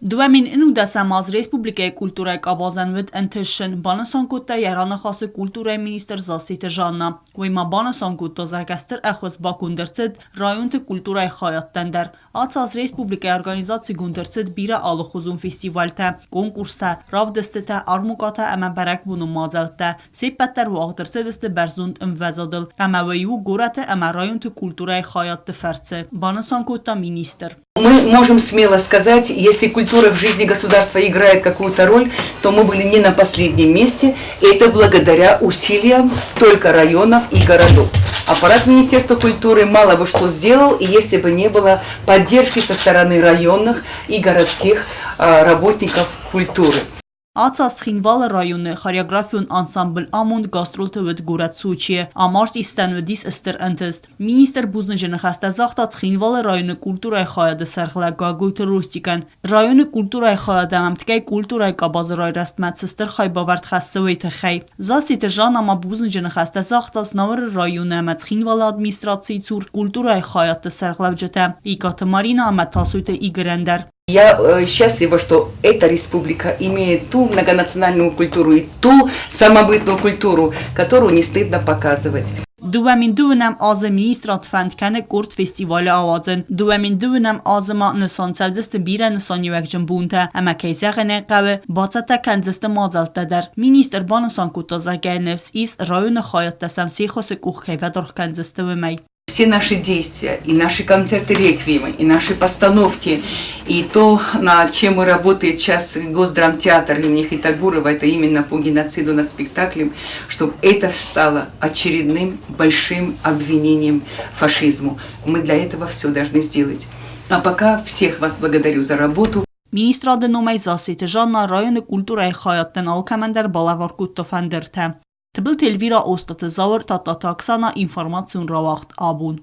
2011 аз республикӕйы культурӕйы къабазӕн уыд ӕнтыстджын, банысан кодта йӕ раныхасы культурӕйы министр Зассеты Жанна. Уый ма банысан кодта, зӕгъгӕ, стыр ӕххуыс баконд ӕрцыд районты культурӕйы хайадтӕн дӕр. Ацы аз республикӕйы организацигонд ӕрцыд бирӕ алыхуызон фестивальтӕ, конкурстӕ, равдыстытӕ, армукъатӕ ӕмӕ бӕрӕгбонон мадзӕлттӕ. Се ппӕт дӕр уагъд ӕрцыдысты бӕрзонд ӕмвӕзадыл ӕмӕ уый у горӕты ӕмӕ районты культурӕйы хайадты фӕрцы, банысан кодта министр. Мы можем смело сказать, если культура в жизни государства играет какую-то роль, то мы были не на последнем месте. Это благодаря усилиям только районов и городов. Аппарат Министерства культуры мало бы что сделал, если бы не было поддержки со стороны районных и городских работников культуры. Ацы аз Цхинвалы районы хореографион ансамбль Амонд гастролты уыд горӕт Сочийы. Амард истӕн уыдис стыр ӕнтыст. Министр бузныджы ныхӕстӕ загъта Цхинвалы районы культурӕйы хайады сӕргълӕг Гаглойты Ростикӕн. Районы культурӕйы хайад ӕмӕ ӕмткӕй культурӕйы къабазы райрӕзтмӕ цы стыр хайбавӕрд хӕссы, уый тыххӕй. Зассеты Жанна ма бузныджы ныхӕстӕ загъта Знауыры районы ӕмӕ Цхинвалы администрацийы цур культурӕйы хайадты сӕргълӕуджытӕ Икъаты Маринӕ ӕмӕ Тасойты Игорӕн дӕр. Я счастлива, что эта республика имеет ту многонациональную культуру и ту самобытную культуру, которую не стыдно показывать. 2009 азы министрад фӕнд кӕны къорд фестивалы ауадзын. 2009 азы ма нысан цӕудзысты бирӕ нысаниуӕгджын бонтӕ ӕмӕ, кӕй зӕгъын ӕй хъӕуы, бацӕттӕ кӕндзысты мадзӕлттӕ дӕр. Министр банысан кодта, зӕгъгӕ, ныфс ис, районы хайадтӕ сӕм се ххуысы къух кӕй фӕдаргъ кӕндзысты, уымӕй. Все наши действия, и наши концерты-реквиемы, и наши постановки, и то, над чем мы работает сейчас Госдрамтеатр имени Хетагурова, это именно по геноциду над спектаклем, чтобы это стало очередным большим обвинением фашизму. Мы для этого все должны сделать. А пока всех вас благодарю за работу. Министрады номӕй Зассеты Жанна районы культурӕйы хайадтӕн алкӕмӕн дӕр балӕвар кодта фӕндыртӕ. Тыбылты Эльвира, Остъаты Зауыр, Тадтаты Оксана, информацион рауагъд «Абон».